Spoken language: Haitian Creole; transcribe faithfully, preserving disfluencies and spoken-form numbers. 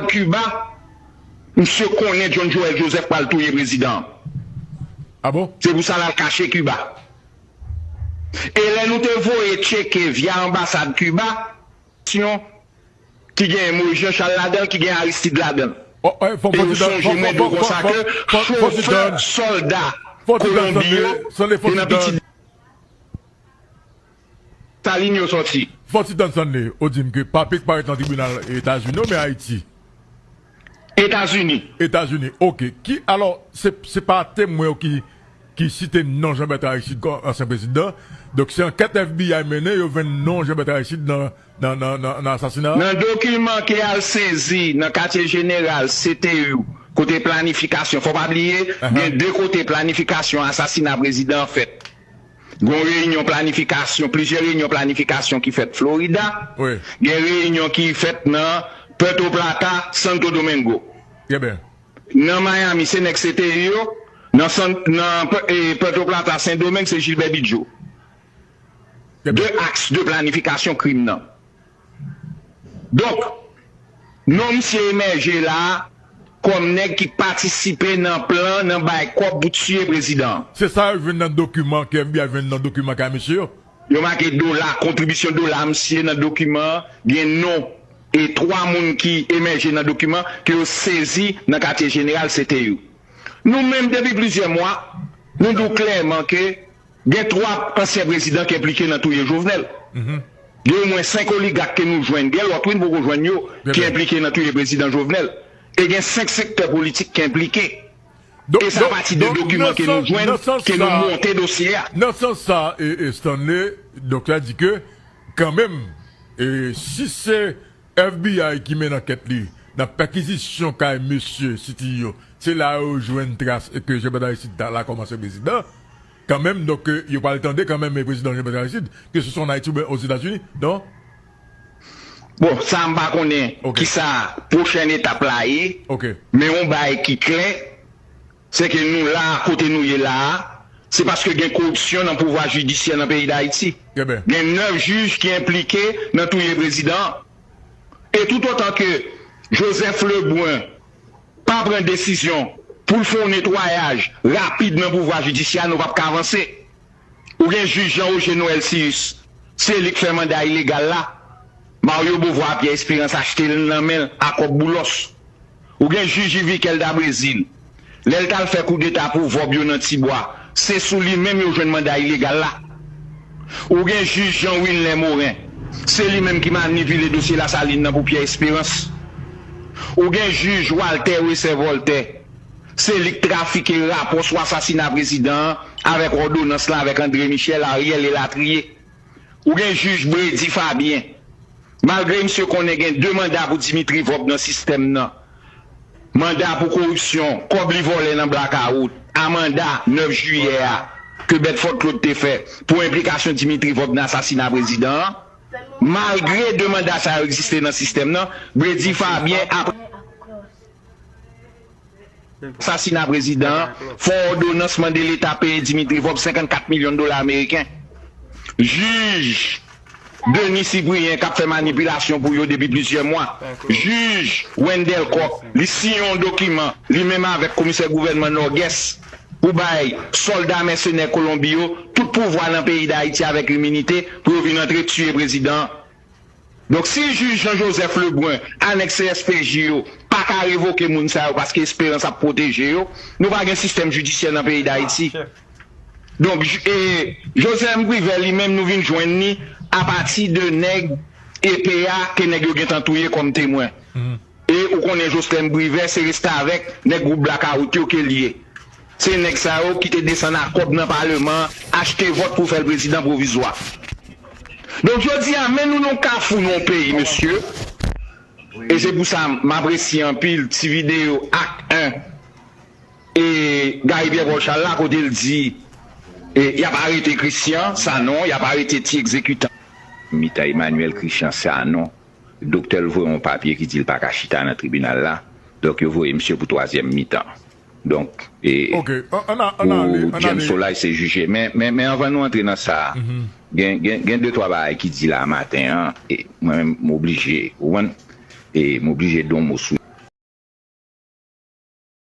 Kiba, misye konnen John Joel Joseph pral touye prezidan an. Ah bon? Se pou sa l al kache Kiba. E lè nou te voye tcheke via anbasad Kiba, ki gen Moïse Jean Charles ladan l, ki gen Aristide ladan l. E ou sonje mwen di w konsa ke chofè sòlda Kolonbi yo te nan pitit Salin yo sòti. Fò ti tann Stanley, ou di m ke Papik parèt nan tribinal Etazini, men Ayiti. Etazini. Etazini, ok. Ki, alò, se, se pa temwen yo ki, ki site non Jean Bertrand Aristide kòm ansyen prezidan. Donk, se ankèt FBI mennen, yo jwenn non Jean Bertrand Aristide nan, nan, nan, nan, nan asasina. Nan dokiman ke al sezi nan katye jeneral C T U, kote planifikasyon, fò pa bliye, gen de kote planifikasyon asasina prezidan an fèt. Gen reyinyon planifikasyon, plizyè reyinyon planifikasyon ki fèt Florida. Gen reyinyon ki fèt nan Puerto Plata, Santo Domingo. Nan Miami, se nèg C T U yo. Nan, nan Puerto Plata, Sendomeng, se Gilbert Bidjo. De aks de planifikasyon krim nan. Donk, non misye emèje la a kòm nèg ki patisipe nan plan nan bay kòb pou tiye prezidan an. Se sa yo jwenn nan dokiman ke FBI jwenn nan dokiman kay mesye yo. Yo make dola, kontribisyon dola misye nan dokiman an, gen non e twa moun ki emèje nan dokiman ke yo sezi nan katye jeneral C T U. Nou menm, depi plizyè mwa, nou di w klèman ke gen twa ansyen prezidan ki enplike nan touye Jovenel. Gen omwen senk oligak ke nou jwenn, gen lòt wi, n poko jwenn yo, ki enplike nan touye prezidan Jovenel. E gen senk sektè politik ki enplike. E sa apati de dokiman ke nou jwenn, ke nou monte dosye a. Nan sans sa, e, e Stanley, doktè a di ke, kanmenm, e, si se FBI ki mennen ankèt li nan pèkizisyon kay mesye C T U yo, se la yo jwenn tras e ke Jean Bertrand Aristide ta la kòm ansyen prezidan. Kanmenm, donk, yo pral tande kanmenm prezidan Jean Bertrand Aristide, ke se swa an Ayiti oubyen Ozetazini, non? Bon, sa m pa konnen kisa pwochèn etap la ye, men yon bagay ki klè, se ke nou la kote nou ye la a, se paske gen koripsyon nan pouvwa jidisyè nan peyi Dayiti. Gen nèf jij ki enplike nan touye prezidan an. E toutotan ke Joseph Lebrun pa pran desizyon pou l fè yon netwayaj rapid nan pouvwa jidisyè a, nou p ap ka avanse. Ou gen jij Jean Roger Noël Cius, se li k fè manda ilegal la. Mario Beauvoir Pierre Espérance achte l nan men l a kòb Boulos. Ou gen jij Yvikel Dabrésil, lè l t al fè koudeta pou vòb yo nan Tibwa, se sou li menm yo jwenn manda ilegal la. Ou gen jij Jean Wilner Morin, se li menm ki manipile dosye Lasalin nan pou Pierre Espérance. Ou gen jij Walter Wesser Voltaire, se li k trafike rapò sou asasina prezidan an avèk òdonans lan avèk André Michel, Ariel elatriye. Ou gen jij Bredy Fabien, malgre misye konnen gen de manda pou Dimitri Vorbe nan sistèm nan, manda pou koripsyon, kòb li vòlè nan blakawout, amanda nèf jiyè a ke Bedford Claude te fè pou enplikasyon Dimitri Vorbe nan asasina prezidan an, malgre de manda sa yo egziste nan sistèm nan, Bredy Fabien ap asasina prezidan an, fè yon òdonans mande Leta peye Dimitri Vorbe senkannkat milyon dola ameriken. Jij Denis Cyprien k ap fè manipilasyon pou yo depi plizyè mwa. Jij Wendell Coq, li siyen yon dokiman, li menm avèk komisè gouvènman Norgues, pou bay sòlda mèsenè Kolonbi yo tout pouvwa nan peyi Dayiti avèk iminite pou yo vin antre tiye prezidan an. Donk, si jij Jean Joseph Lebrun, anèk C S P J yo, pa ka revoke moun sa yo paske Esperans ap pwoteje yo, nou pa gen sistèm jidisyè nan peyi Dayiti. Donk, e, Joseph M. Privert, li menm, nou vin jwenn li apati de nèg E P A ke nèg yo gentan touye kòm temwen. E ou konnen Joslèn Privè se restavèk nèg gwoup Blakawout yo ke l ye. Se nèg sa yo ki te desann ak kòb nan paleman an, achte vòt pou fè l prezidan pwovizwa. Donk, jodi a, men nou nan yon kafou nan yon peyi, mesye. E se pou sa m apresye anpil ti videyo Ak en e Guy Pierre Paul Charles la, kote l di, e, y ap arete Christian Sanon, y ap arete ti egzekitan. Mitan Emmanuel Christian Sanon, doktè l voye yon papye ki di l pa ka chita nan tribinal la. Donk, yo voye misye pou twazyèm mitan. Donk, e, pou James Solage se jije. Men, men, men anvan nou antre nan sa, gen, gen, gen de twa bagay ki di la maten an, e mwen menm, m oblije, ou konprann? E m oblije di yon mo sou